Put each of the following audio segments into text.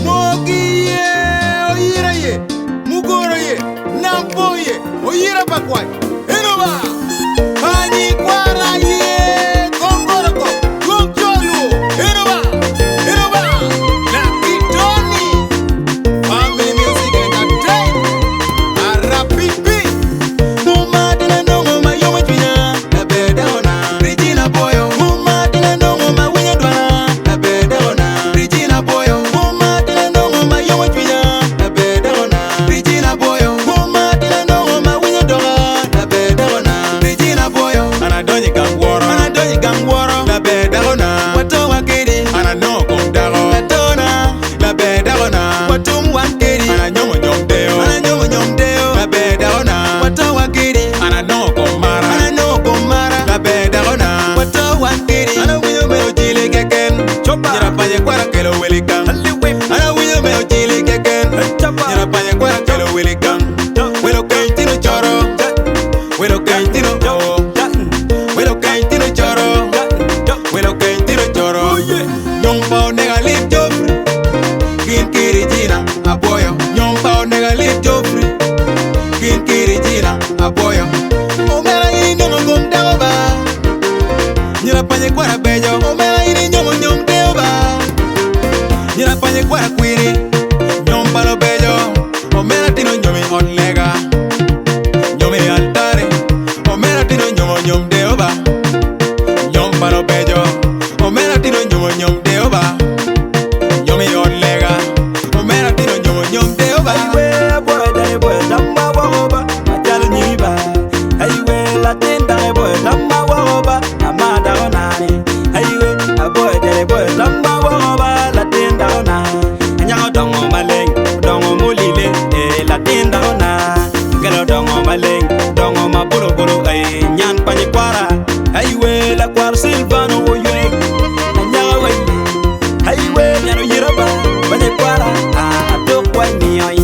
Mogi ye, oyira ye, mugoro ye, nampo ye, oyira pakwai. Enoba! Panyi kwara ye, kongoroko, luokcholu. Enoba! Enoba! Nakitoni! Family Music Entertainment. Arapipi! Mumadila nongo mayomo cwinya, laber dakona. Regina Boyo. Mumadila nongo mawinyo dwana, laber dakona. Regina Boyo. Mumadila nongo mayomo cwinya, laber dakona. Regina Boyo. Mumadila nongo mawinyo doga, laber dakona. Regina Boyo. An adonyo i gang woro. An adonyo i gang woro. Laber dakona. Wato wa kedi. An anongo kom dako. Latona. Laber dakona. Watum wan kedi. An anyomo nyom deo. An anyomo nyom deo. Laber dakona. Wato wa kedi. An anongo kom mara. An anongo kom mara. Laber dakona. Wato wan kedi. An awinyo me ojili keken. Nyira panye kwara kelo weli gang. An awinyo me ojili keken. Nyira panye kwara kelo weli gang. Welo keny tino coro. Welo keny tino o. Welo keny tino coro. Welo keny tino coro. Nyong pa onega lip Joffrey. Gin ki Regina abwoyo. Nyong pa onega lip Joffrey. Gin ki Regina abwoyo. Omera in inyomo kom dako ba. Nyira panye kwara bejo. Omera in inyomo nyom deo ba. Nyira panye kwara kwiri. Nyom pa lubejo. Omera tino nyomi ot lega. Nyomi altare. Omera tino nyomo nyom deo ba. Nyom pa lubejo. Omera tino nyomo nyom deo ba. Nyomi ot lega. Omera tino nyomo nyom deo ba. Aiwe boy dai boy tamba wagoba achalo nyiba. Aiwe latin dai boy tamba wagoba amada onani. Aiwe aboy dai boy tamba wagoba latin da ona. Anyako dongo maleng dongo mulile eh latin da ona. Gelo dongo maleng dongo maburo buro eh nyan panyi kwara. Aiwe la kwar Silvano oywe. Anyako wele. Aiwe nyano yiroba panyi kwara. Ah adok wa mioi.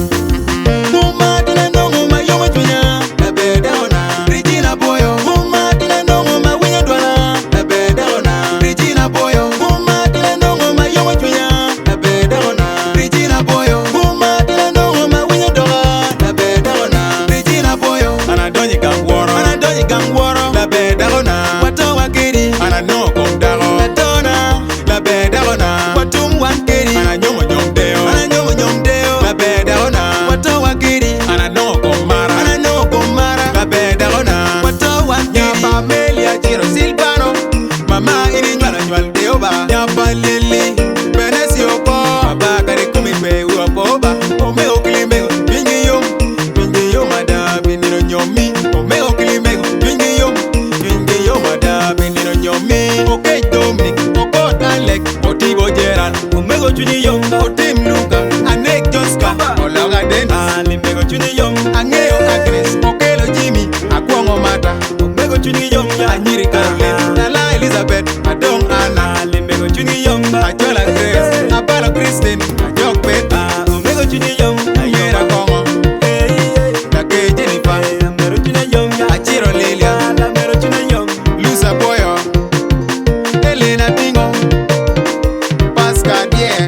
Mumadila nongo mayomo cwinya, laber dakona. Regina Boyo. Mumadila nongo mawinyo dwana, laber dakona. Regina Boyo. Mumadila nongo mayomo cwinya, laber dakona. Regina Boyo. Mumadila nongo mawinyo doga, laber dakona. Regina Boyo. An adonyo i gang woro. An adonyo i gang woro. Laber dakona. Wato wa kedi. An anongo kom dako. Latona. Laber dakona. Watum wan kedi. An anyomo nyom deo. An anyomo nyom deo. Laber dakona. Wato wa kedi. An anongo kom mara. An anongo kom mara. Laber dakona. Wato wan kedi. Nyapa Amelia Ciro Silvano. Mama in inywalo nywal deo ba. Nyapa Lili. Benesio ko. Baba kare kumi pe uwa po ba. Omego kilimego. Pingi yom. Pingi yom ada binino nyomi. Omego kilimego. Pingi yom. Pingi yom ada binino nyomi. Okech Dominic. Okot Alec. Otibo Gerald. Omego chunyi yom. Otim Luka. Anek Joska. Ologa Dennis. Alimego chunyi yom. Ang'eyo Agnes. Okelo Jimmy. Akwong'o Mata. Omego chunyi yom ya. Anyiri Caroline. Lala Elizabeth. Adong Anna. Alimego chunyi yom. Ajola Grace. Abalo Christine. Ajok Betty. Ah, omego chunyi yom. Ayera Kong'o. Eh, eh, Dake Jennifer. eh, amero chunyi yom ya. Achiro Lilia. Ah, amero chunyi yom. Lusa Boyo. Elena Tingo. Pascal Die.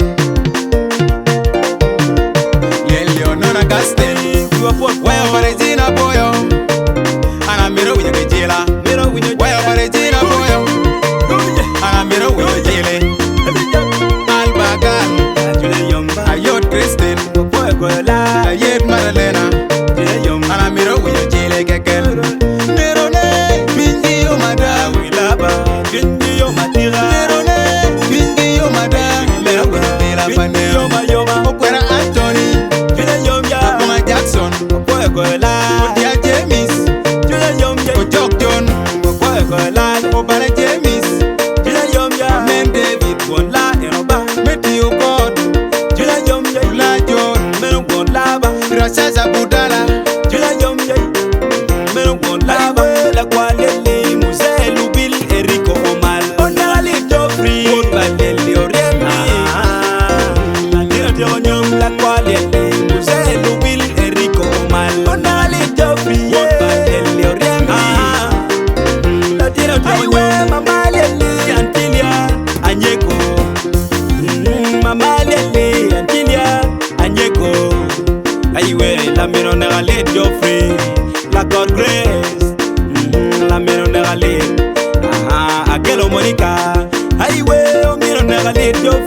Leonora Gastel. Eh, wiwa pwod Waya pa Regina Boyo. An amiro winyo kijila. Mero winyo Waya pa Regina Boyo. An amiro winyo jili. Alba Gal. Chunyi yom ba. Ayot Christine. Boy goyo la. Ayet Madalena. Chunyi yom. An amiro winyo jili keken. Nerone pingi yo mada. Wilaba. Chunyi yom atira. Nerone pingi yo mada. Mero winyo bila Chunyi paneo. yoma yoma. Okwera Anthony. Chunyi yom ya. Abonga Jackson. Boy goyo la. Odia James. Chunyi yom ya. Ojok John. Boy goyo la. Obara James. Chunyi yom ya. Amen David. Won la enoba. Meti Okot. Chunyi yom ya. Ula John. Mero won laba. Rasaza Budala. Chunyi yom ya. Mero won laba. La kwa lele muse lubil Eriko Omal. Onali Joffrey. Won ba lele oriemi. lit Geoffrey, la God Grace, lamino neka lit. Aha, Akelo Monica, aiwe omino neka lit Geoffrey.